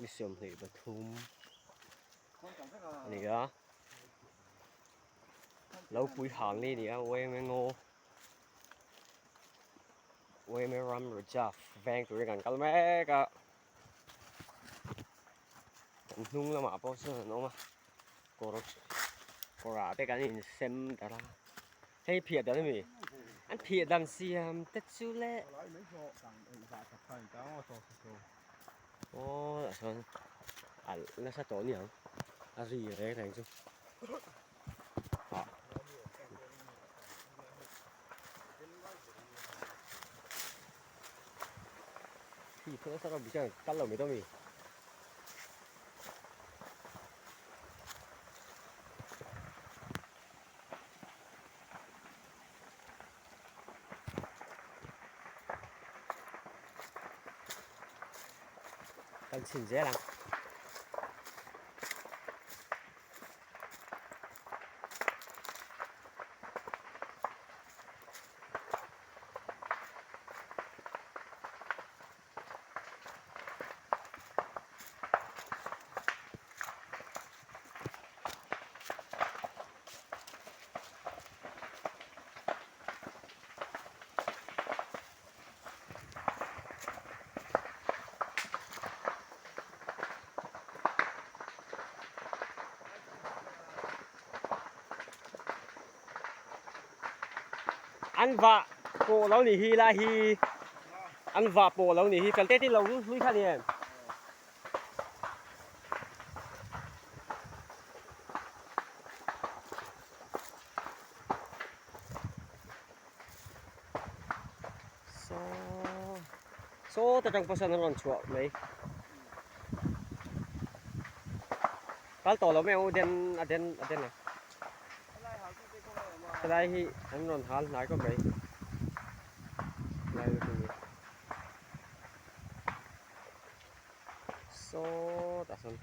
Ni 23 a ni a, lo pui hal ni a ni a Uaimenghaw Uaime ram reserve veng turin kan kal mek a, kan hnung lamah pawh sawn an awm a, kawr kawrah te kan insem darh a, hei phiah dan a mi an phiah dan siam te chu le. Aw ah chuan alh nasa tawh ni ang a ri reng reng chu ah khi pawh nasa rawh bichang kal lo mai dawn mi. Kan chhin zel ang. An vah pawh lo ni hi lai hi an vah pawh lo ni hi fel te te lo hlui kha ni em. Saw saw ta tang pawh sawn an rawn chhuah mai kal tawh lo mai ang u den a den a den a helai hi an rawn hal hnai khawp mai helai lutuk hi sawtah sawn.